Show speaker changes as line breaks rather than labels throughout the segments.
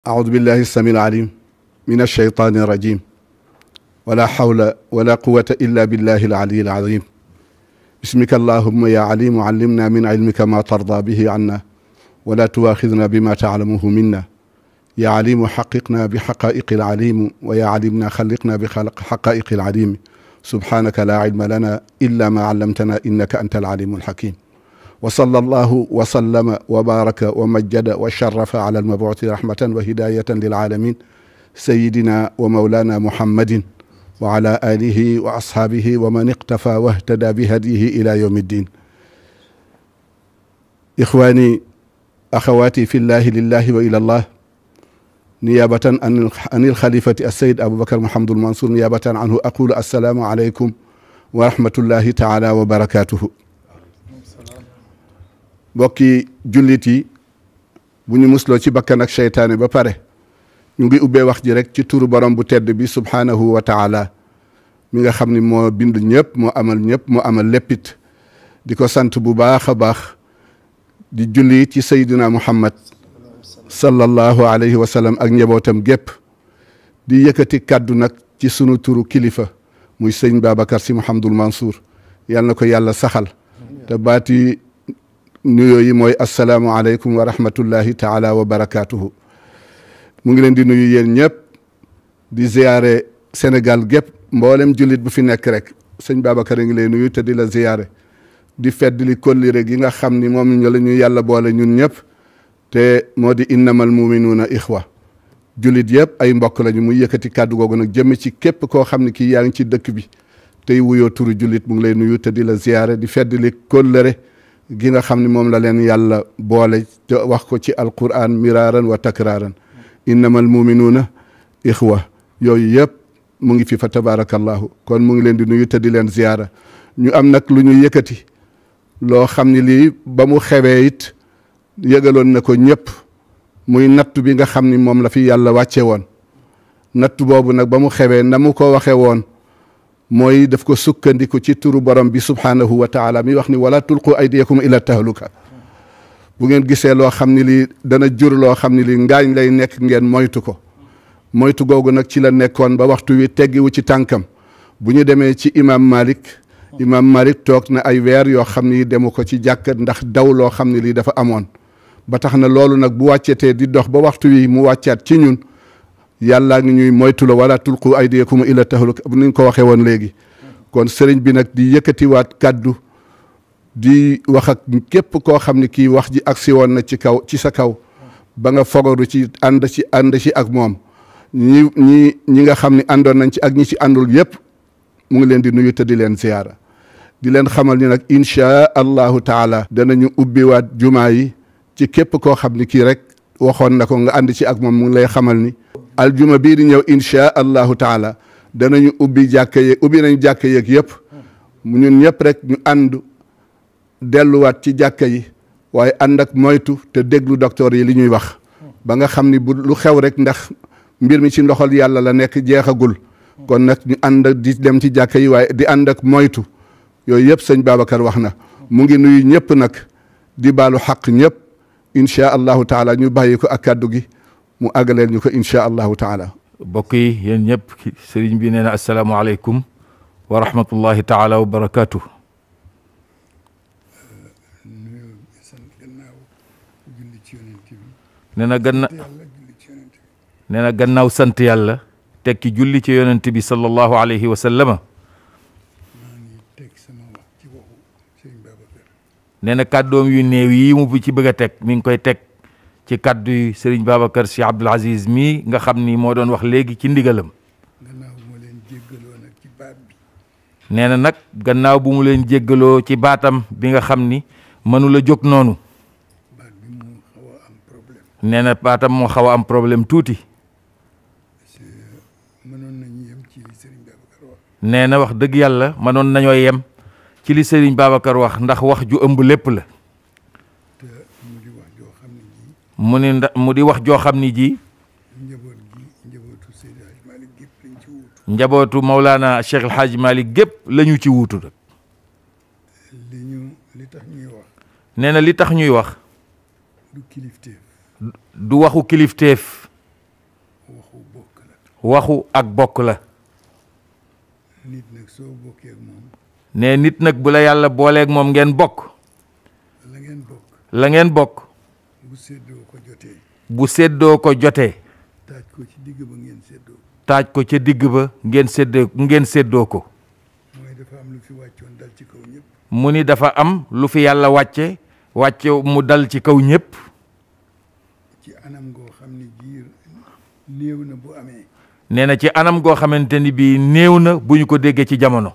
أعوذ بالله السميع العليم من الشيطان الرجيم ولا حول ولا قوة إلا بالله العلي العظيم بسمك اللهم يا عليم علمنا من علمك ما ترضى به عنا ولا تواخذنا بما تعلمه منا يا عليم حققنا بحقائق العليم ويا علمنا خلقنا بخلق حقائق العليم سبحانك لا علم لنا إلا ما علمتنا إنك أنت العليم الحكيم وصلى الله وسلم وبارك ومجد وشرف على المبعوث رحمة وهداية للعالمين سيدنا ومولانا محمد وعلى آله وأصحابه ومن اقتفى واهتدى بهديه إلى يوم الدين. إخواني أخواتي في الله لله وإلى الله، نيابة عن الخليفة السيد أبو بكر محمد المنصور نيابة عنه أقول السلام عليكم ورحمة الله تعالى وبركاته. mbokki jullit yi bu ñu musloo ci bakkan ak seytaane ba pare ñu ngi ubbee wax ji rek ci turu borom bu tedd bi subhaanahu wa taala mi nga xam ni moo bind ñëpp moo amal léppit di ko sant bu baax a baax di julli ci saydina muhammad sallallahu alayhi wa sallam ak njabootam gépp di yëkkati kàddu nag ci sunu turu kilifa muy sëñ Babacar Sy Mouhamadoul Mansour yal na ko yàlla saxal te baati nuyoo yi mooy asalaamualeykum wa rahmatullahi taala wa barakaatuhu. mu ngi leen di nuyu yéen ñëpp di ziyaare Sénégal gépp mboolem jullit bu fi nekk rek sëñ Babacar a ngi lay nuyu te di la ziyaare di feddli kollire gi nga xam ni moom ñu la ñu yàlla boole ñun ñëpp te moo di innamal muminuuna ixwa jullit yëpp ay mbokk lañu muy yëkkati kàddu googu nag jëm ci képp koo xam ne kii yaa ngi ci dëkk bi tey wuyoo turu jullit mu ngi lay nuyu te di la ziyaare di feddli kollire gi nga xam ne moom la leen yàlla boole te wax ko ci alquran miraaran wa takraaran innamal muminuuna ixwa yooyu yëpp mu ngi fi fa tabarakallahu kon mu ngi leen di nuyu te di leen ziyaara ñu am nag lu ñu yëkkati loo xam ne lii ba mu xewee it yëgaloon na ko ñëpp muy nattu bi nga xam ni moom la fi yàlla wàcce woon nattu boobu nag ba mu xewee na mu ko waxe woon mooy daf ko sukkandiku ci turu borom bi subhaanahu wa taala mi wax ni wala tulqu aydiyakum ila tahluka bu ngeen gisee loo xam ne lii dana jur loo xam ne lii ngaañ lay nekk ngeen moytu ko moytu googu nag ci la nekkoon ba waxtu wi teggiwu ci tànkam bu ñu demee ci imam Malik toog na ay weer yoo xam ne demu ko ci jàkkat ndax daw loo xam ne lii dafa amoon ba tax na loolu nag bu wàccetee di dox ba waxtu wi mu wàccaat ci ñun yàllaa ngi ñuy moytuloo wala tulqu aydiyakum ila tahluka bu ni ñu ko waxee woon léegi kon sëriñ bi nag di yëkkatiwaat kàddu di wax ak képp koo xam ne kii wax ji agsi woon na ci sa kaw ba nga fogaru ci ànd ci ak moom ñi nga xam ne àndoon nañ ci ak ñi ci àndul yépp mu ngi leen di nuyu te di leen ziyaara di leen xamal ni nag inchaa allahu taala danañu ubbiwaat jumaa yi ci képp koo xam ne kii rek waxoon na ko nga ànd ci ak moom mu ngi lay xamal ni aljuma bii di ñëw inchaa allahu taala danañu ubbi nañ jàkka yeeg yëpp ñun ñëpp rek ñu ànd delluwaat ci jàkka yi waaye ànd ak moytu te déglu docteur yi li ñuy wax ba nga xam ni bu lu xew rek ndax mbir mi ci ndoxal yàlla la nekk jeexagul kon nag ñu ànd di dem ci jàkka yi waaye di ànd ak moytu yooyu yëpp sëñ Babacar wax na mu ngi nuyu ñëpp nag di baalu xaq ñëpp inchaa allahu taala ñu bàyyi ko ak kàddu gi mu àggaleel ñu ko inchaa allahu taala.
mbokk yi yéen ñëpp sëriñ bi nee na asalaamualeykum wa rahmatullahi taala wa barakaatu. nee na gannaaw sant yàlla tekki julli ci yonent bi sallallahu alayhi wa sallama. nee na kàddoom yu néew yi mu ci bëgg a teg mi ngi koy teg ci kàddu yi Serigne Babacar Sy Abdoul Aziz mii nga xam ni moo doon wax léegi ci ndigalam. nee na nag gannaaw bu mu leen jéggaloo ci baatam bi nga xam ni mënula jóg noonu. nee na baatam moo xaw a am problème tuuti. nee na wax dëgg yàlla mënoon nañoo yem ci li Serigne Babacar wax ndax wax ju ëmb lépp la. mu di wax joo xam ni ji njabootu Mawlana Cheikh El Hadj Malick gépp la ñu ci wuutu rek. nee na li tax ñuy wax du waxu kilifteef waxu ak bokk la.
nit nag soo bokkee ak moom.
ne nit nag bu la yàlla booleeg moom ngeen bokk.
la ngeen bokk.
la ngeen bokk.
bu séddoo ko jotee.
bu séddoo ko jotee.
taaj ko ci digg ba ngeen séddoo.
taaj ko ca digg ba ngeen séddoo ko.
mooy dafa am lu fi wàccoon dal ci kaw ñëpp.
mu ni dafa am lu fi yàlla wàcce mu dal ci kaw ñëpp.
ci anam goo xam ne jiir néew na bu amee.
nee na ci anam goo xamante ni bii néew na bu ñu ko déggee ci jamono.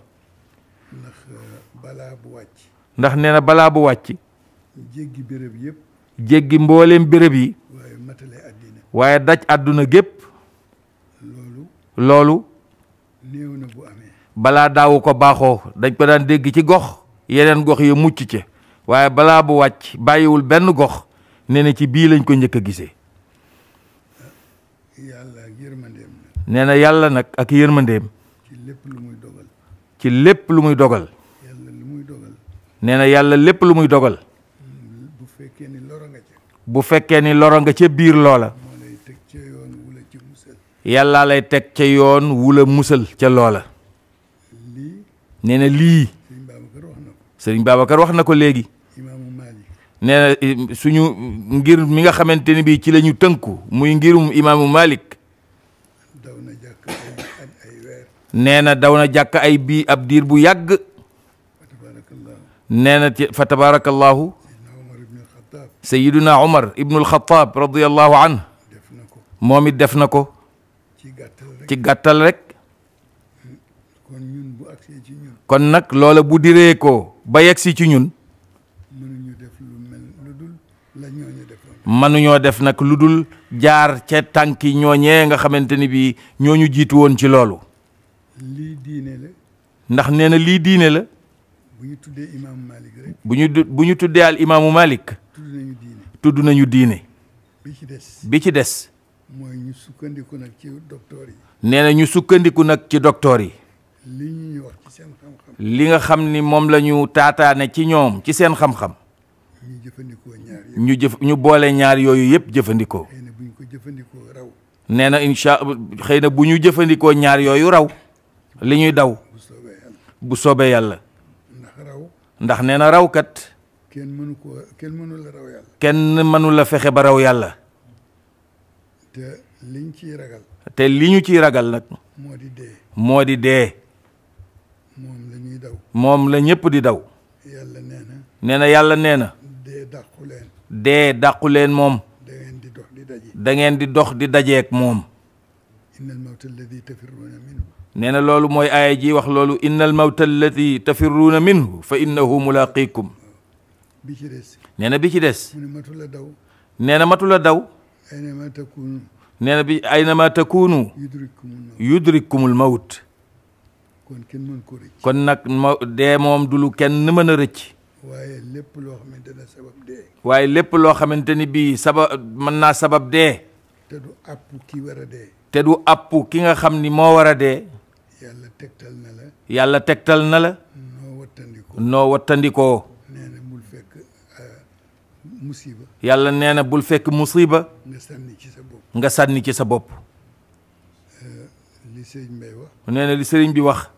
ndax balaa bu wàcc.
ndax nee na balaa bu wàcc.
jéggi béréb yëpp.
jéggi mbooleem béréb yi.
waaye matale àddina.
waaye daj àdduna gépp. loolu.
néew na bu amee.
balaa daawu ko baaxoo dañ ko daan dégg ci gox yeneen gox yi mucc ca waaye balaa bu wàcc bàyyiwul benn gox nee na ci bii lañ ko njëkk a gisee.
yàlla ak yërmandeem.
nee na yàlla nag ak yërmandeem.
ci lépp lu muy dogal.
ci lépp lu muy dogal.
yàlla lu muy dogal.
nee na yàlla lépp lu muy dogal.
bu fekkee ni loro nga ca.
bu fekkee ni loro nga ca biir loola.
moo lay teg ca yoon wula ci musal.
yàllaa lay teg ca yoon wula musal ca loola.
lii.
nee na lii. Sëriñ Babacar wax na ko léegi.
imaamu Malik.
nee na suñu ngir mi nga xamante ni bii ci la ñu tënku muy ngirum imaamu Malik.
daw na jàkk ay weer.
nee na daw na jàkk ay bii ab diir bu yàgg. nee na fa tabarakallahu. Sayyiduna Umar ibnul Xattaab radiyallahu anhu. moom it def na ko. ci gàttal rek.
kon ñun bu agsee ci ñun.
kon nag loola bu diree ko ba yegsi ci ñun.
mënuñu def lu mel lu dul la ñooñu defoon.
mënuñoo def nag lu dul jaar ca tànki ñooñee nga xamante ni bii ñooñu jiitu woon ci loolu.
lii diine la.
ndax nee na lii diine la.
bu ñu tuddee imaamu Malik rek.
bu ñu tuddee al imaamu Malik.
tudd nañu diine.
tudd nañu diine.
bi ci des.
mooy
ñu sukkandiku nag ci docteur yi.
nee na ñu sukkandiku nag ci docteur yi.
li ñuy wax ci seen xam-xam.
li nga xam ni moom la ñu taataane ci ñoom ci seen xam-xam.
ñu jëfandikoo ñaar yëpp.
ñu boole ñaar yooyu yëpp jëfandikoo.
xëy na bu ñu ko jëfandikoo raw.
nee na xëy na bu ñu jëfandikoo ñaar yooyu raw. li ñuy daw. bu soobee yàlla.
ndax raw.
ndax nee na rawkat.
kenn mënu la raw yàlla.
kenn mënu la fexe ba raw yàlla.
te liñ ciy ragal.
te li ñu ciy ragal nag.
moo di dee.
moo di dee.
moom la ñuy daw.
moom la ñëpp di daw.
yàlla nee na.
nee na yàlla nee na.
dee dàqu leen.
dee dàqu leen moom.
da ngeen di dox di daje.
da ngeen di dox di dajeek moom.
innal mawta alladi tafirruuna minhu.
nee na loolu mooy aaya ji wax loolu innal mawta alladi tafirruuna minhu fa innahu mulaqikum.
bi ci des.
nee na bi ci des.
mu ne matu la daw.
nee na matu la daw.
aynama takunu.
nee na bi aynama takunu. yudrikkumul mawt.
kon kenn mën ko rëcc.
kon nag dee moom du lu kenn mën a rëcc.
waaye lépp loo xamante ne sabab dee.
waaye lépp loo xamante ni bii mën naa sabab dee.
te du àpp ki war a dee.
te du àpp ki nga xam ni moo war a dee.
yàlla tegtal na la.
yàlla tegtal na la. noo wattandikoo.
nee na bul fekk musiba.
yàlla nee na bul fekk musiba.
nga sànni ci sa bopp.
nga sànni ci sa bopp.
li sëriñ Mbay wax.
nee na li sëriñ bi wax.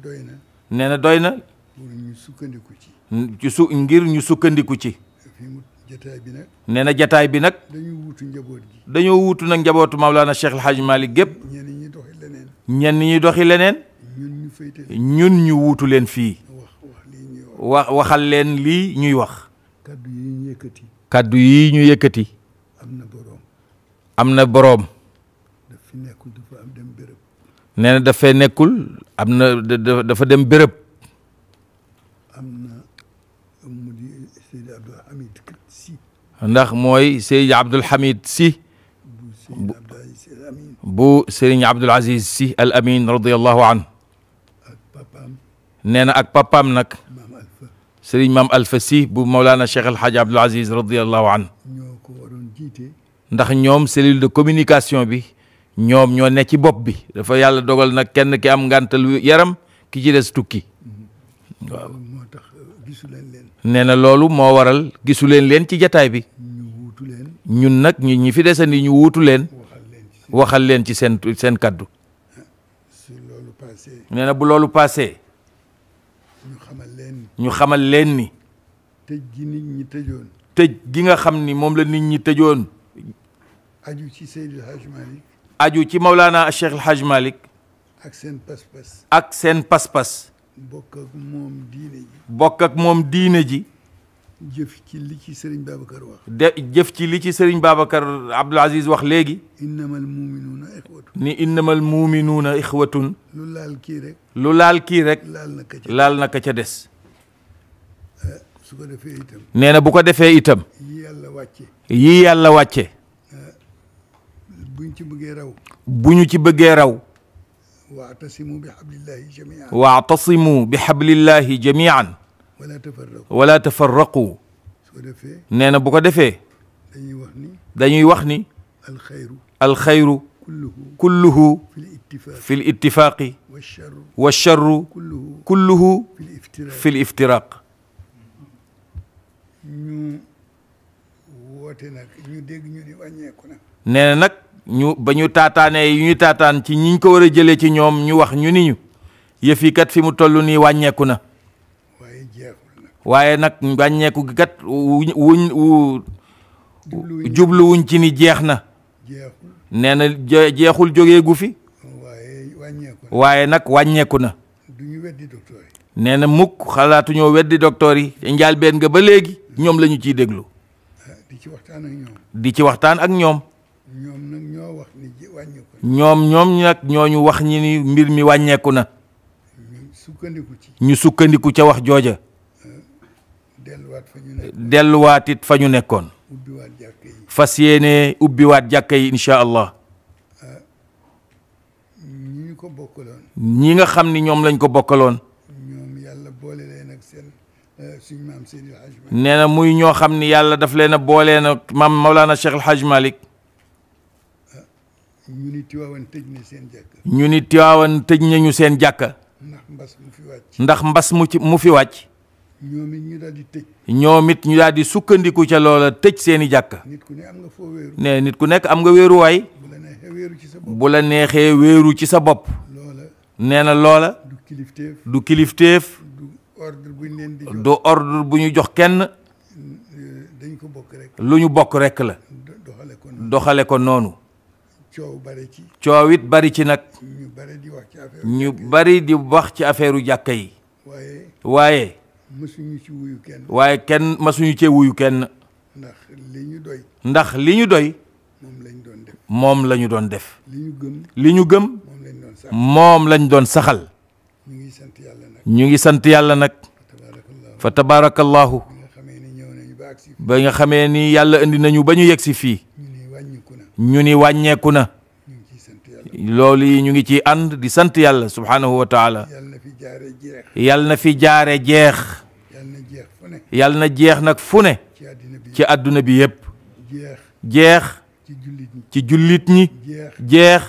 doy na.
nee na doy na.
pour ñu sukkandiku ci.
ngir ñu sukkandiku ci.
fi mu jataay bi nag.
nee na jataay bi nag.
dañu wuutu njaboot gi.
dañoo wuutu nag njabootu Mawlana Cheikh El Hadj Malick gépp.
ñenn ñi doxi leneen.
ñenn ñi doxi leneen.
ñun ñu féete.
ñun ñu wuutu leen fii. waxal leen lii ñuy wax.
kaddu yi ñu yëkkati.
kaddu yi ñu yëkkati.
am na boroom.
am na boroom.
daf fi nekkul dafa am dem béréb.
nee na dafay nekkul am na dafa dem béréb.
am na mu di Seydi Abdul Hamid si.
ndax mooy Seydi Abdul Hamid si. bu Serigne Abdul Aziz si al amin radiyallahu anhu.
ak papaam.
nee na ak papaam nag.
maam Alpha.
Serigne maam Alpha si bu Mawlana Cheikh El Hadj Abdul Aziz radiyallahu anhu.
ñoo ko waroon jiite.
ndax ñoom cellule de communication bi ñoom ñoo ne ci bopp bi dafa yàlla dogal nag kenn ki am ngàntal yaram ki ci des tukki. waaw
moo tax gisu leen.
nee na loolu moo waral gisu leen ci jataay bi.
ñu wuutu leen.
ñun nag ñi fi desandi ñu wuutu leen. waxal leen ci seen kaddu.
su loolu passé
nee na bu loolu passé ñu xamal leen ni
tëj gi nit ñi tëjoon
tëj gi nga xam ni moom la nit ñi tëjoon
aju ci Seydil Hadj Malick
aju ci Mawlana Cheikh El Hadj Malick
ak seen pas-pas
ak seen pas-pas
bokk ak moom diine ji
bokk ak moom diine ji
jëf ci li ci Serigne Babacar wax
jëf ci li ci Serigne Babacar Abdoul Aziz wax léegi
innamal muminuuna ixwatun
ni innamal muminuuna ixwatun
lu laal kii rek
laal na ka ca des
su ko defee itam
nee na bu ko defee itam yi yàlla wàcce
buñ ci bëggee raw
bu ñu ci bëggee raw
waatasimu bi hablillahi jamian
waatasimu bi hablillahi jamian wala tafarraqu
su ko defee
nee na bu ko defee dañuy wax ni alxayru kulluhu fi l ittifaaqi wa charru kulluhu fi l iftiraq
ñu woote nag ñu dégg ñu ni wàññeeku na
nee na nag ba ñu taataanee yu ñuy taataan ci ñiñ ko war a jëlee ci ñoom ñu wax ñu ni ñu yëf yi kat fi mu toll nii wàññeeku na waaye nag wàññeeku gi kat jubluwuñ ci ni jeex na nee na jeexul jógee gu fi waaye nag wàññeeku na nee na mukk xalaatuñoo weddi docteur yi njaal benn nga ba léegi ñoom la ñu ciy déglu di ci waxtaan ak ñoom ñoom nag ñooñu wax ñi ni mbir mi wàññeeku na ñu sukkandiku ca wax jooja delluwaat it fa ñu nekkoon fas yéene ubbiwaat jàkka yi incha allah ñi nga xam ni ñoom lañ ko bokkaloon nee na muy ñoo xam ni yàlla daf leen a boolee na maam Mawlana Cheikh El Hadj Malick
ñu ni Tiwaawan tëj na seen jàkka
ñu ni Tiwaawan tëj nañu seen jàkka ndax mbas mu fi wàcc
ñoom it ñu daal di tëj
ñoom it ñu daal di sukkandiku ca loola tëj seeni jàkka
nit ku ne am nga foo wéeru
ne nit ku nekk am nga wéeruwaay bu la neexee wéeru ci sa bopp nee na loola du kilifteef du ordre bu ñu jox kenn
dañ ko bokk rek
lu ñu bokk rek la doxale ko noonu coow it bari ci nag ñu bari di wax ci affaire u jàkka yi waaye kenn masuñu cee wuyu kenn ndax li ñu doy moom la ñu doon def li ñu gëm moom lañ doon saxal ñu ngi sant yàlla nag fa tabaarakallahu ba nga xamee ni yàlla indi nañu ba ñu yegg si fii ñu ni wàññeeku na loolu yi ñu ngi ci ànd di sant yàlla subhanahu wa taala yàlla na fi jaare jeex yàlla na jeex nag fu ne ci àdduna bi yépp jeex ci jullit ñi jeex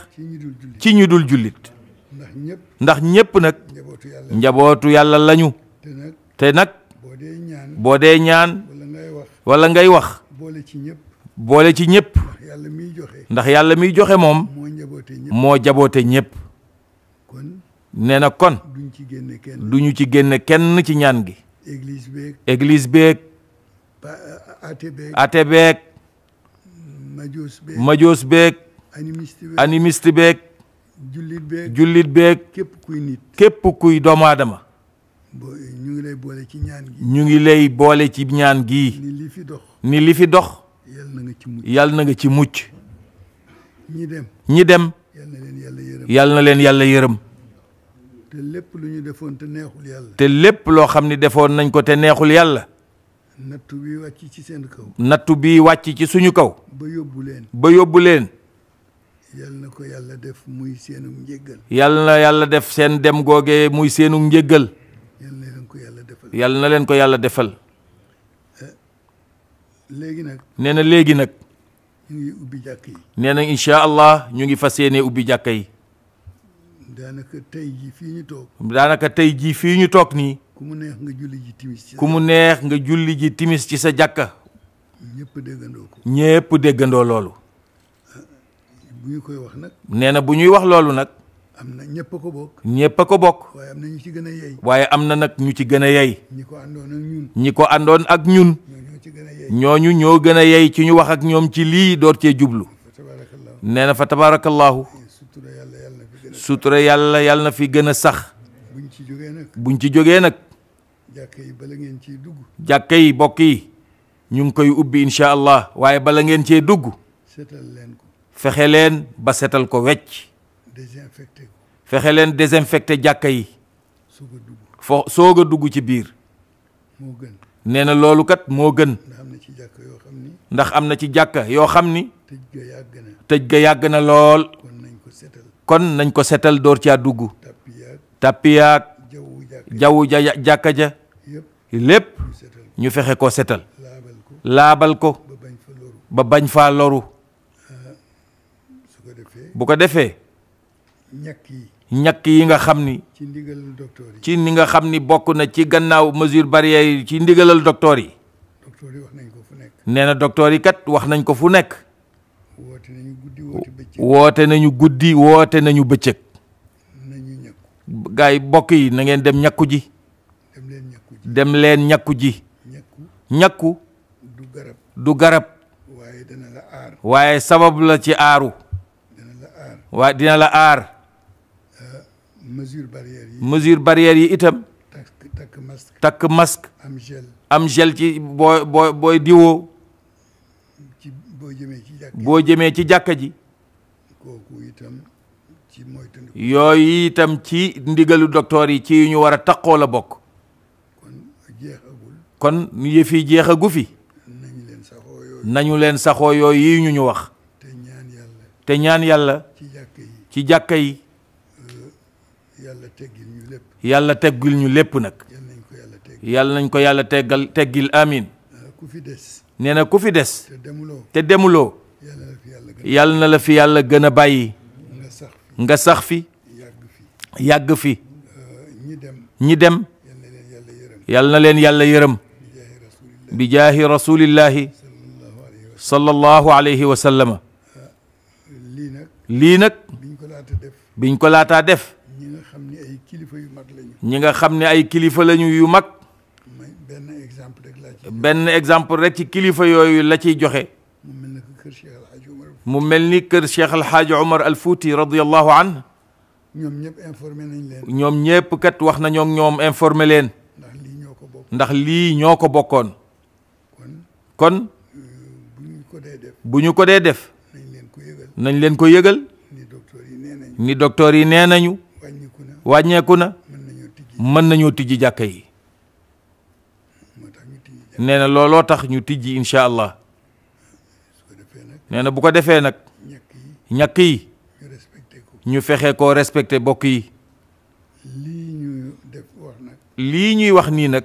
ci ñu dul jullit ndax ñépp nag njabootu yàlla lañu te nag boo dee ñaan wala ngay wax boole ci ñépp ndax yàlla miy joxe moom moo jaboote ñépp nee na kon duñu ci génne kenn ci ñaan gi église beeg ate beeg majoos beeg animiste beeg jullit beeg képp kuy doomu aadama
ñu ngi lay boole ci ñaan gi
ñu ngi lay boole ci ñaan gi ni li fi dox yàlla na nga ci mucc ñi dem yàlla na leen yàlla yërëm
te lépp lu ñu defoon te neexul yàlla
te lépp loo xam ni defoon nañ ko te neexul yàlla
nattu bi wàcc ci seen kaw
nattu bi wàcc ci suñu kaw ba yóbbu leen
yàlla na ko yàlla def muy seenu njéggal
yàlla na yàlla def seen dem googee muy seenu njéggal yàlla na leen ko yàlla defal
léegi nag
nee na léegi nag
ñu ngi ubbi jàkk yi
nee na incha allah ñu ngi fas yéene ubbi jàkka yi
daanaka tey jii
fii ñu toog nii
ku mu neex nga julli ji timis
ku mu neex nga julli ji timis ci sa jàkka
ñëpp déggandoo ko
ñëpp déggandoo loolu
bu ñu koy wax nag.
nee na bu ñuy wax loolu nag.
am na ñëpp a ko bokk.
ñëpp a ko bokk.
waaye am na ñu ci gën a yey.
waaye am na nag ñu ci gën a yey.
ñi ko àndoon ak ñun.
ñi ko àndoon ak ñun.
ñoo ci gën a yey.
ñooñu ñoo gën a yey ci ñu wax ak ñoom ci lii door cee jublu. nee na fa tabarakallahu. sutura yàlla na fi gën a sax.
buñ ci jógee nag.
buñ ci jógee nag.
jàkka yi bala ngeen ciy dugg.
jàkka yi bokk yi ñu ngi koy ubbi incha allah waaye bala ngeen cee dugg.
setal leen ko.
fexe leen ba setal ko wecc.
désinfecté ko.
fexe leen désinfecté jàkka yi.
soog a dugg.
soog a dugg ci biir.
moo gën.
nee na loolu kat moo gën.
ndax am na ci jàkka yoo xam ni.
ndax am na ci jàkka yoo xam ni.
tëj ga yàgg na.
tëj ga yàgg na lool.
kon nañ ko setal.
kon nañ ko setal door caa dugg. tappiyaak jaww ja jàkka ja. lépp ñu fexe ko setal. laabal ko ba bañ faa loru. bu ko defee ñàkk yi nga xam ni
ci ndigalal docteur yi.
ci ni nga xam ni bokk na ci gannaaw mesure barrière yi ci ndigalal docteur yi.
docteur yi wax nañ ko fu nekk.
nee na docteur yi kat wax nañ ko fu nekk.
woote nañu guddi woote bëccëg.
woote nañu guddi woote nañu bëccëg.
nañu ñàkku.
gaay bokk yi na ngeen dem ñàkku ji. dem leen ñàkku ji. ñàkku
du garab.
du garab.
waaye dana la aar.
waaye sabab la ci aaru.
dana la aar.
waaye dina la aar.
mesure barrière yi.
mesure barrière yi itam.
takk masque.
takk masque.
am gel.
am gel ci booy diwoo.
ci boo jëmee ci jàkka
boo jëmee ci jàkka ji.
kooku itam ci moytandiku.
yooyu itam ci ndigalu docteur yi ci ñu war a taqoo la bokk.
kon jeexagul.
kon yëf yi jeexagu fi.
nañu leen saxoo yooyu.
nañu leen saxoo yooyu yi ñu wax.
te ñaan yàlla.
te ñaan yàlla.
ci jàkka yi.
ci jàkka yi.
yàlla teggil ñu lépp.
yàlla teggil ñu lépp nag.
yàlla nañ ko yàlla teggil.
yàlla nañ ko yàlla teggil amin.
ku fi des.
nee na ku fi des.
te demuloo.
te demuloo. yàlla na la fi yàlla gën a bàyyi. nga sax fi. yàgg fi. ñi dem. yàlla na leen yàlla yërëm. bi jaahi rasulillahi sallallahu alayhi wa sallama. lii nag. biñ ko laataa def.
ñi nga xam ne ay kilifa yu mag lañu.
ñi nga xam ne ay kilifa lañu yu mag.
benn exemple rek laa ci.
benn exemple rek ci kilifa yooyu la ciy joxe. mu mel ni kër Cheikh El Hadj Omar Al Fouti radiyallahu anhu.
ñoom ñëpp informé nañ leen.
ñoom ñëpp kat wax nañoo ak ñoom informé leen.
ndax lii ñoo ko bokk.
ndax lii ñoo ko bokkoon. kon. bu ñu ko dee def. nañ leen ko yëgal. ni docteur yi nee nañu. wàññeeku na. mën nañoo tijji jàkka yi. nee na looloo tax ñu tijji incha allah. nee na bu ko defee nag. ñàkk yi. ñu fexe koo respecté bokk yi. lii ñuy wax nii nag.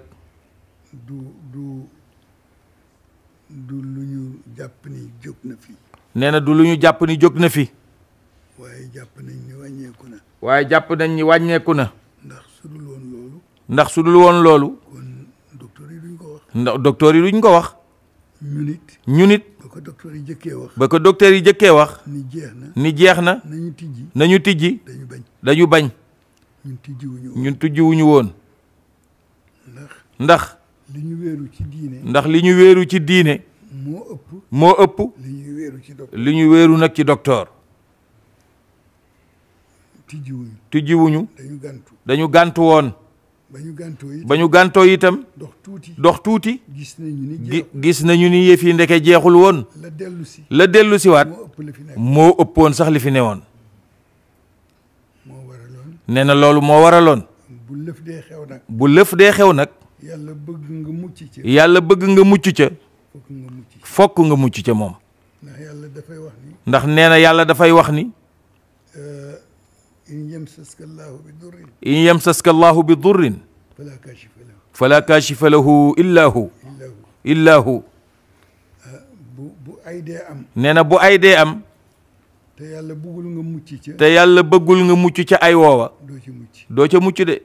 du lu ñu jàpp ni jóg na fi.
nee na du lu ñu jàpp ni jóg na fi.
waaye jàpp nañ ni wàññeeku na.
waaye jàpp nañ ni wàññeeku na.
ndax su dul woon loolu.
ndax su dul woon loolu.
kon docteur yi duñ ko wax.
ndax docteur yi duñ ko wax. ñu nit.
ba ko docteur yi jëkkee wax.
ba ko docteur yi jëkkee wax.
ni jeex na.
ni jeex na.
nañu tijji.
nañu tijji.
dañu bañ.
ñun tijjiwuñu woon. ndax.
li ñu wéeru ci diine.
ndax li ñu wéeru ci diine. moo ëpp. li ñu wéeru nag ci docteur. tijjiwuñu. dañu gàntu woon. ba ñu gàntoo itam. dox tuuti. gis nañu ni yëf yi ndeke jeexul woon. la dellu si waat. moo ëppoon sax li fi newoon. nee na loolu moo waraloon. bu lëf dee xew nag.
yàlla bëgg nga mucc ca.
yàlla bëgg nga mucc ca. fokk nga mucc ca moom. ndax nee na yàlla dafay wax ni. in yamsaska allahu bi durrin. fala kaashifa lahu illa hu.
bu ay dee am.
nee na bu ay dee am.
te yàlla bëggul nga mucc ca.
te yàlla bëggul nga mucc ca ay woowa. doo ca mucc de.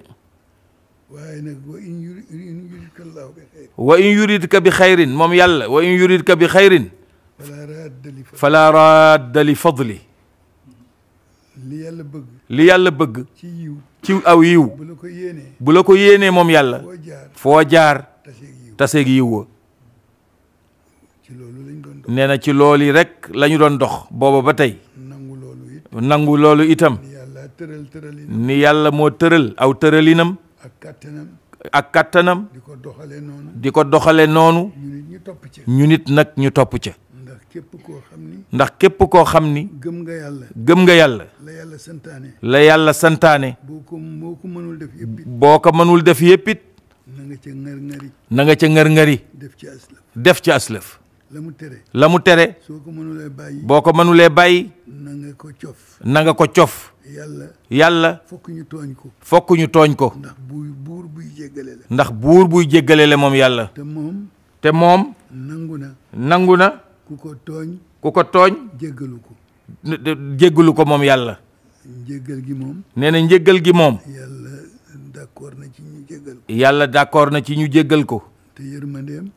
waaye nag
wa in yuridka bi xayrin moom yàlla wa in yuridka bi xayrin fala radda li fadli
li yàlla bëgg
li yàlla bëgg
ci yiw
ci aw yiw
bu la ko yéenee
bu la ko yéenee moom yàlla
foo jaar
foo jaar
taseeg yiw
taseeg yiw wa
ci loolu lañ doon dox
nee na ci loolu yi rek la ñu doon dox booba ba tey
nangu loolu it
nangu loolu itam
ni yàlla tëralin
ni yàlla moo tëral aw tëralinam
ak kàttanam
ak kattanam
di ko doxalee noonu
di ko doxale noonu
ñu nit ñu topp ci
ñu nit nag ñu topp ca
ndax képp koo xam ni
ndax képp koo xam ni
gëm nga yàlla
gëm nga yàlla
la yàlla santaane
la yàlla santaane
moo ko mënul def yëpp it
boo ko mënul def yépp it
na nga ca ngari
na nga ca ngër-ngëri
def ci aslaf
def ci aslëf
la mu tere
la mu tere
soo ko mënulee bàyyi
boo ko mënulee bàyyi
na nga ko cof
na nga ko cof yàlla
fokk ñu tooñ ko
fokk ñu tooñ ko
ndax buur buy jéggale la
ndax buur buy jéggale la moom yàlla te moom nangu na
ku ko
tooñ jéggalu ko moom yàlla
njéggal gi moom
nee na njéggal gi moom
yàlla d'accord na ci ñu jéggal ko
yàlla d'accord na ci ñu jéggal ko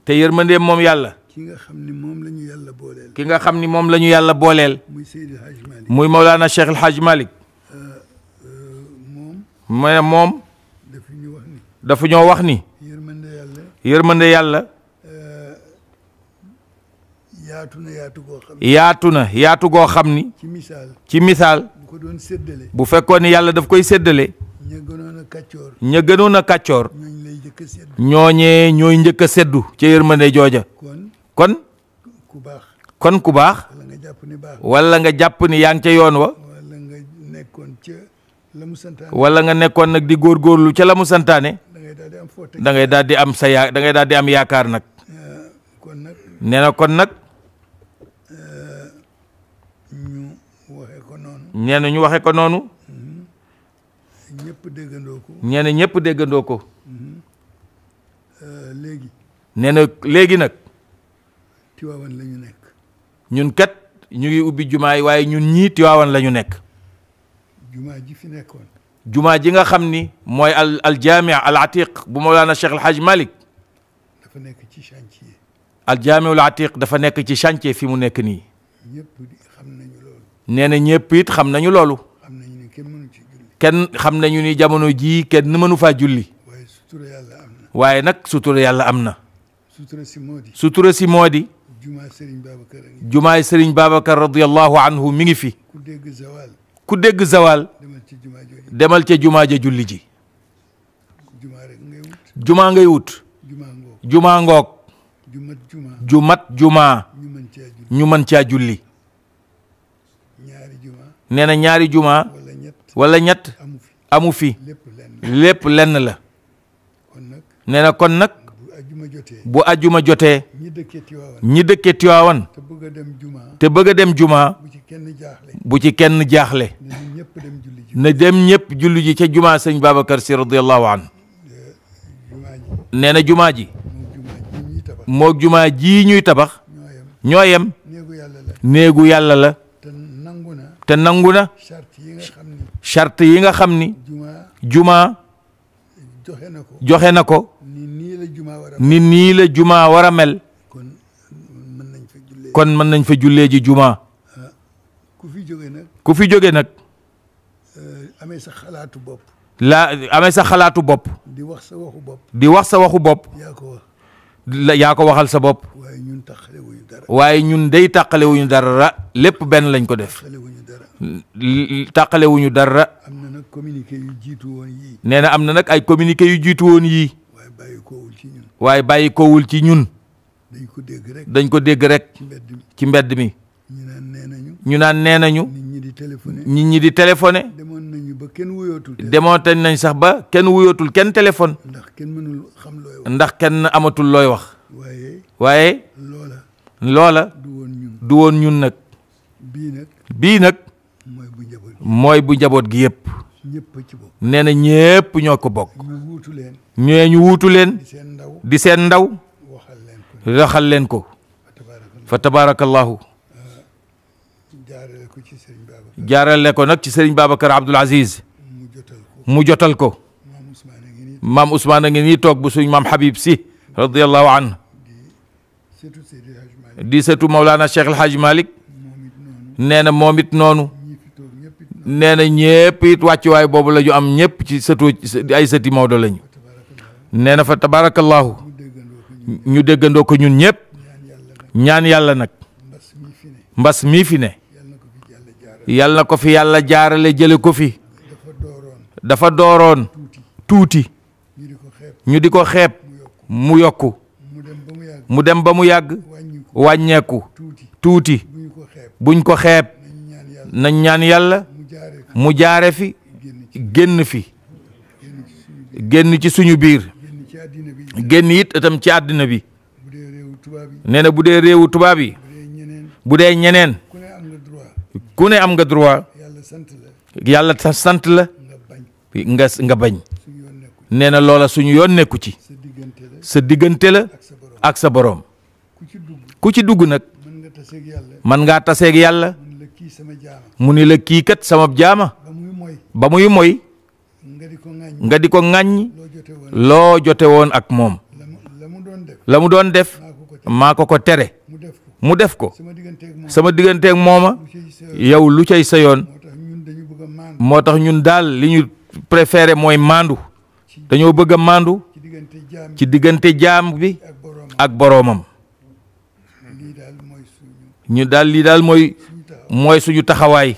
te yërmandeem
moom yàlla
ki nga xam ni moom la ñu yàlla booleel
ki nga xam ni moom la ñu yàlla booleel
muy Seydi Hadj Malick
muy Mawlana Cheikh El Hadj Malick moom dafa ñoo wax ni yërmande yàlla yaatu na yaatu goo xam ni ci misaal bu fekkoon ni yàlla daf koy séddale ña gënoon a kàccoor ñooñee ñooy njëkk a seddu ca yërmande jooja kon ku baax wala nga jàpp ni yaa ngi ca yoon wa wala nga nekkoon nag di góorgóorlu ca la mu santaane da ngay daal di am da ngay daal di am yaakaar nag nee na kon nag nee na ñu waxe ko noonu nee na ñëpp déggandoo ko nee na léegi nag
Tiwaawan la ñu nekk
ñun kat ñu ngi ubbi jumaa yi waaye ñun ñii Tiwaawan la ñu nekk
jumaa ji fi nekkoon
jumaa ji nga xam ni mooy al jaami al atiq bu Mawlana Cheikh El Hadj Malick
dafa nekk ci chantier
al jaami al atiq dafa nekk ci chantier fi mu nekk nii
ñëpp xam nañu loolu
nee na ñëpp it xam nañu loolu
xam nañu ni kenn mënu ci julli
kenn xam nañu ni jamono jii kenn mënu faa julli
waaye sutura yàlla am na
waaye nag sutura yàlla am na
sutura si moo di
jumaay Serigne Babacar radiyallahu anhu mi ngi fi ku dégg zawal demal ca jumaa ja julli ji jumaa ngay wut jumaa ngoog ju mat jumaa ñu mën caa julli nee na ñaari jumaa wala ñett amu fi lépp lenn la nee na kon nag bu ajjuma jotee ñi dëkke Tiwaawan te bëgg a dem jumaa bu ci kenn jaaxle na dem ñëpp julli ji ca jumaa sëñ Babacar Si radiyallahu anhu nee na jumaa ji moog jumaa ji ñuy tabax ñoo yem néegu yàlla la te nangu na charte yi nga xam ni jumaa joxe na ko ni nii la jumaa war a mel kon mën nañ fa jullee ji jumaa ku fi jóge nag
amee sa xalaatu bopp
amee sa xalaatu bopp
di wax sa waxu bopp
di wax sa waxu bopp yaa ko waxal sa bopp waaye ñun day tàqalewuñu dara lépp benn lañ ko def tàqalewuñu dara
am na nag communiqué yu jiitu woon yii
nee na am na nag ay communiqué yu jiitu woon yii waaye bàyyi koowul ci ñun dañ ko dégg rek ci mbedd mi ñu naan nee nañu nit ñi di téléphoné demoon nañ sax ba kenn wuyootul kenn téléphone ndax kenn amatul looy wax waaye loola du woon ñun nag bii nag mooy bu njaboot gi yëpp nee na ñépp ñoo ko bokk ñee ñu wuutu leen di seen ndaw waxal leen ko fa tabarakallahu jaarale ko nag ci Serigne Babacar Abdoul Aziz mu jotal ko maam Ousmane a ngi nii toog bu suñ maam Habib Sy radiyallahu anhu di setu Mawlana Cheikh El Hadj Malick nee na moom it noonu nee na ñépp it wàccuwaay boobu la ñu am ñépp ci sëtu ay sëti Maodo lañu nee na fa tabarakallahu ñu déggandoo ko ñun ñépp ñaan yàlla nag mbas mii fi ne yàlla na ko fi yàlla jaarale jële ko fi dafa dooroon tuuti ñu di ko xeeb mu yokku mu dem ba mu yàgg wàññeeku tuuti buñ ko xeeb nañ ñaan yàlla mu jaare fi génn ci suñu biir génn it itam ci àddina bi nee na bu dee réewu tubaab yi bu dee ñeneen ku ne am nga droit yàlla sant la nga bañ nee na loola suñu yoon nekku ci sa diggante la ak sa boroom ku ci dugg nag man ngaa taseeg yàlla mu ni la kii kat sama jaama ba muy moy nga di ko ŋàññ loo jote woon ak moom la mu doon def maa ko tere mu def ko sama digganteeg mooma yow lu cay sa yoon moo tax ñun daal li ñu préféré mooy maandu dañoo bëgg a maandu ci diggante jaam bi ak boroomam ñu daal lii daal mooy suñu taxawaay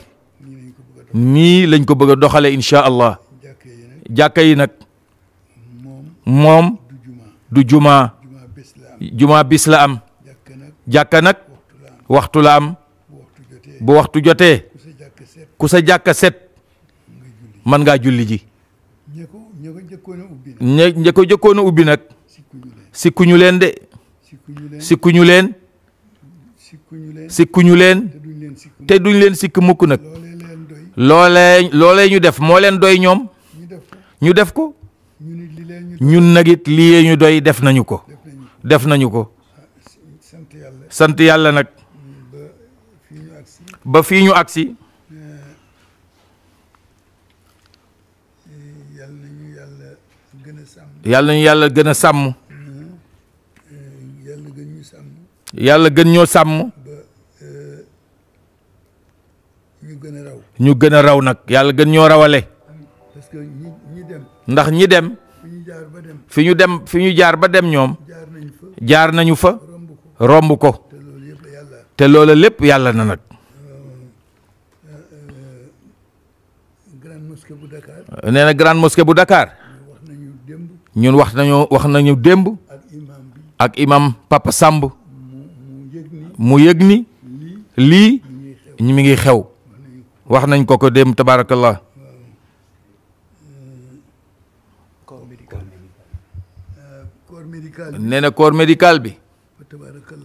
nii lañ ko bëgg a doxale insha allah jàkka yi nag moom du jumaa bis la am jàkka nag waxtu la am bu waxtu jotee ku sa jàkka set mën ngaa julli ji ña ko jëkkoon a ubbi nag sikkuñu leen de sikkuñu leen te duñ leen sikk mukk nag loolee ñu def moo leen doy ñoom ñu def ko ñun nag it lii ñu doy def nañu ko sant yàlla nag ba fii ñu agsi yàlla nañu yàlla gën a sàmm yàlla gën ñoo sàmm ñu gën a raw nag yàlla gën ñoo rawale ndax ñi dem fi ñu jaar ba dem ñoom jaar nañu fa romb ko te loola lépp yàlla na nag nee na grande mosquée bu Dakar ñun wax nañu démb ak imam Papa Samb mu yëg ni lii mi ngi xew wax nañ ko démb tabarakallah nee na corps médical bi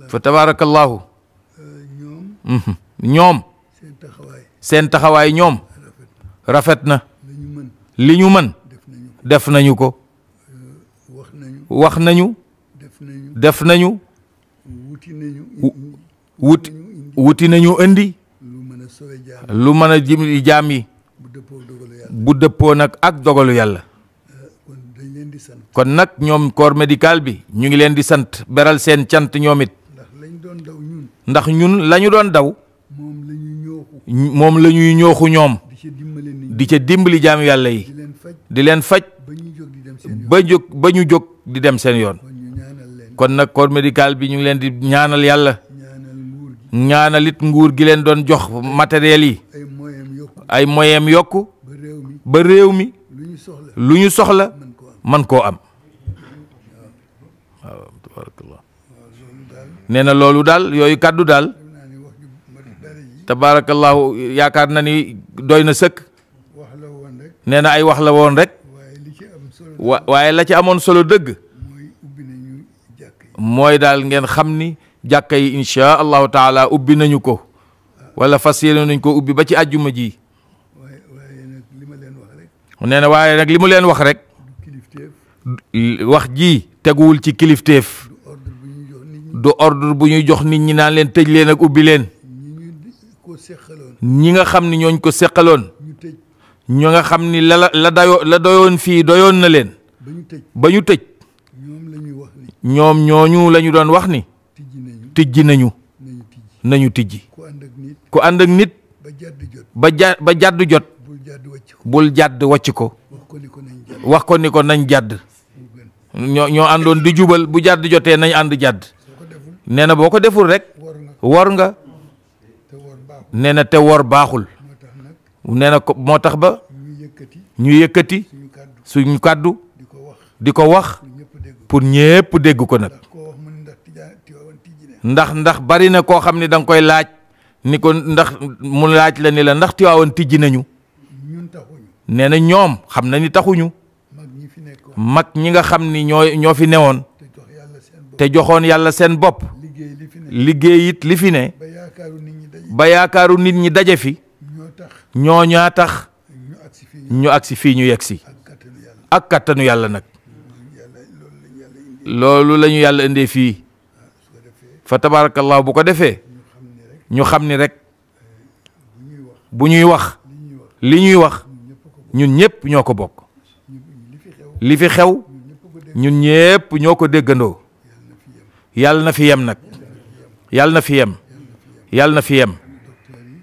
fa tabarakallahu ñoom seen taxawaay ñoom rafet na li ñu mën def nañu ko wax nañu def nañu wuti nañu indi lu mën a jëm jaam yi bu dëppoo nag ak dogalu yàlla kon nag ñoom corps médical bi ñu ngi leen di sant beral seen cant ñoom it ndax ñun la ñu doon daw moom la ñuy ñooxu ñoom di ca dimbali jaam yàlla yi di leen faj ba ñu jóg di dem seen yoon kon nag corps médical bi ñu ngi leen di ñaanal yàlla ñaanalit nguur gi leen doon jox matériel yi ay moyens yokku ba réew mi lu ñu soxla man koo am waaw tabarakallah nee na loolu daal yooyu kàddu daal tabarakallahu yaakaar na ni doy na sëkk nee na ay wax la woon rek waaye la ci amoon solo dëgg mooy daal ngeen xam ni jàkka yi insha allahu taala ubbi nañu ko wala fas yéene nañ ko ubbi ba ci àjjuma ji nee na waaye nag li mu leen wax rek wax ji teguwul ci kilifteef du ordre bu ñuy jox nit ñi naan leen tëj leen ak ubbi leen ñi nga xam ni ñooñ ko seqaloon ñoo nga xam ni la doyoon fii doyoon na leen ba ñu tëj ñoom ñooñu la ñu doon wax ni tijji nañu tijji ku ànd ak nit ba jàdd jot bul jàdd wàcc ko wax ko ni ko nañ jàdd ñoo àndoon di jubal bu jàdd jotee nañ ànd jàdd nee na boo ko deful rek wor nga nee na te wor baaxul nee na ko moo tax ba ñu yëkkati suñu kàddu di ko wax pour ñépp dégg ko nag ndax bari na koo xam ne da nga koy laaj ni ko ndax mu laaj la ni la ndax Tiwaawan tijji nañu nee na ñoom xam na ni taxuñu mag ñi nga xam ni ñoo fi newoon te joxoon yàlla seen bopp liggéey it li fi ne ba yaakaaru nit ñi daje fi ñoo ñaa tax ñu agsi fii ñu yegg si ak kattanu yàlla nag loolu la ñu yàlla indee fii fa tabarakallahu bu ko defee ñu xam ni rek bu ñuy wax li ñuy wax ñun ñëpp ñoo ko bokk li fi xew ñun ñëpp ñoo ko déggandoo yàlla na fi yem nag yàlla na fi yem yàlla na fi yem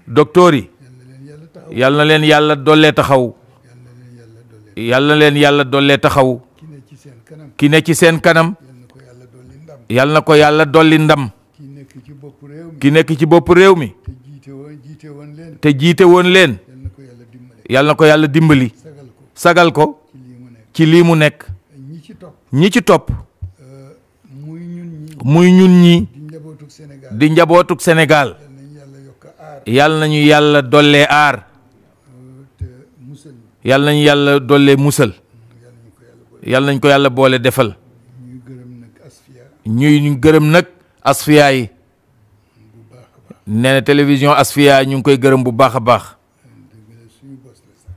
docteur yi yàlla na leen yàlla dollee taxaw yàlla na leen yàlla dollee taxaw ki ne ci seen kanam yàlla na ko yàlla dolli ndam ki nekk ci bopp réew mi te jiite woon leen yàlla na ko yàlla dimbali sagal ko ci lii mu nekk ñi ci topp muy ñun ñi di njabootuk Sénégal yàlla nañu yàlla dollee aar yàlla nañu yàlla dollee musal yàlla nañ ko yàlla boole defal ñuy gërëm nag Asfiya yi nee na télévision Asfiya ñu ngi koy gërëm bu baax a baax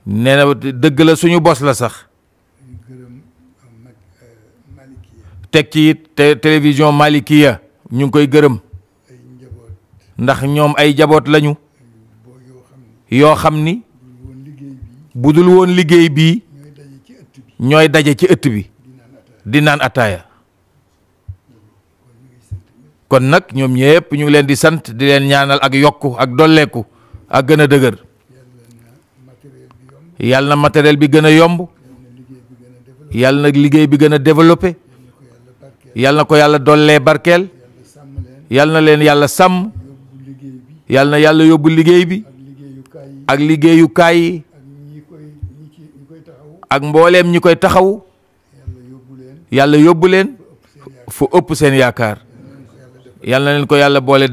nee na dëgg la suñu bos la sax teg ci it télévision Malikiya ñu ngi koy gërëm ndax ñoom ay jaboot lañu yoo xam ni budul woon liggéey bii ñooy daje ci ëtt bi di naan ataaya kon nag ñoom ñëpp ñu ngi leen di sant di leen ñaanal ak yokku ak dolleeku ak gën a dëgër yàlla na matériel bi gën a yomb yàlla na liggéey bi gën a développé yàlla na ko yàlla dollee barkeel yàlla na leen yàlla sàmm yàlla na yàlla yóbbu liggéey bi ak liggéeyukaay yi ak mbooleem ñi koy taxaw yàlla yóbbu leen fu ëpp seen yaakaar yàlla na leen ko yàlla boole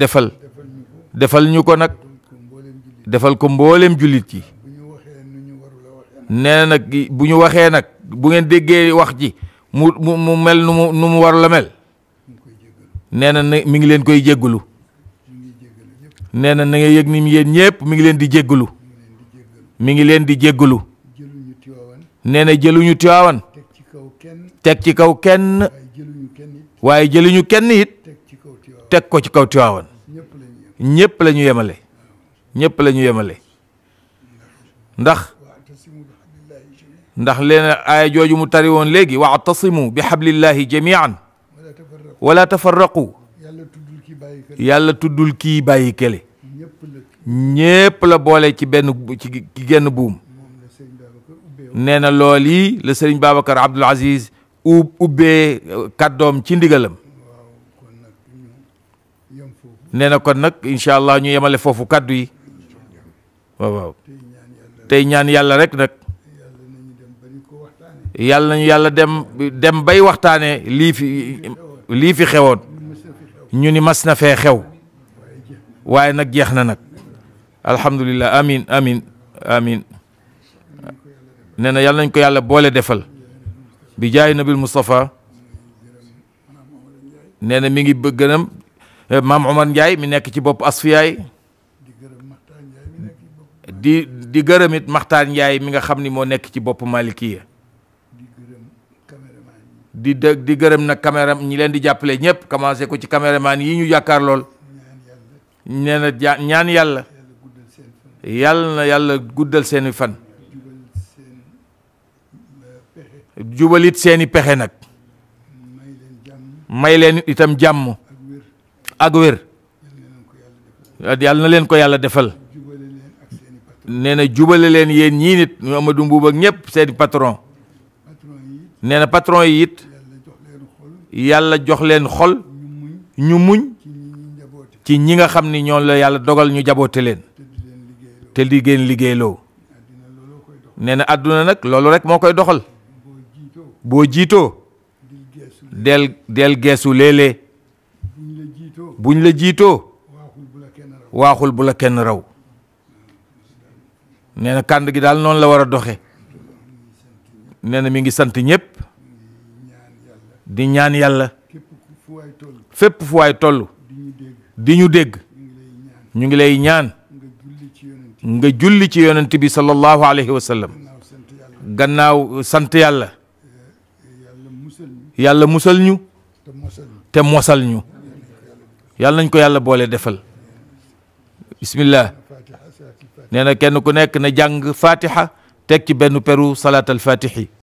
defal ñu ko nag defal ko mbooleem jullit yi nee na nag bu ñu waxee nag bu ngeen déggee wax ji mu mel nu mu war la mel nee na mi ngi leen koy jéggalu nee na nga yëg ni yéen ñëpp mi ngi leen di jéggalu mi ngi leen di jéggalu nee na jëluñu Tiwaawan teg ci kaw kenn waaye jëluñu kenn it teg ko ci kaw Tiwaawan ñëpp la ñu yemale ñëpp la ñu yemale ndax leen aaya jooju mu tari woon léegi wa'tasimu bi hablillahi jami'an wala tafarraqu yàlla tuddul kii bàyyi kele ñépp la boole ci genn buum nee na lool yi la sëriñ Babacar Abdoul Aziz ubbee kàddoom ci ndigalam nee na kon nag incha allah ñu yemale foofu kàddu yi waaw tey ñaan yàlla rek nag yàlla nañu yàlla dem bay waxtaane lii fi xewoon ñu ni mas na fee xew waaye nag jeex na nag alhamdulillah amin amin amin nee na yàlla nañ ko yàlla boole defal bi jaay nabil Mustafa nee na mi ngi gërëm maam Omar Ndiaye mi nekk ci bopp Asfiyaay di gërëm it Maxtaar Ndiaye mi nga xam ni moo nekk ci bopp Malikiya di gërëm nag caméra ñi leen di jàppale ñëpp commencé ko ci caméraman yi ñu jàkkaar lool nee na ñaan yàlla na yàlla guddal seeni fan jubalit seeni pexe nag may leen itam jàmm ak wér yàlla na leen ko yàlla defal nee na jubale leen yéen ñii nit ñu Amadou Mbuub ak ñëpp seeni patron nee na patron yi it yàlla jox leen xol ñu muñ ci ñi nga xam ni ñoo la yàlla dogal ñu jaboote leen te liggéeyloo nee na àdduna nag loolu rek moo koy doxal boo jiitoo del geesu léeg-léeg buñ la jiitoo waaxul bu la kenn raw nee na kànd gi daal noonu la war a doxe nee na mi ngi sant ñëpp di ñaan yàlla fépp fu waay toll di ñu dégg ñu ngi lay ñaan nga julli ci yonent bi sallallahu alayhi wa sallam gannaaw sant yàlla yàlla musal ñu te mosal ñu yàlla nañ ko yàlla boole defal bismillah nee na kenn ku nekk na jàng fatiha teg ci benn peru salaatal fatihi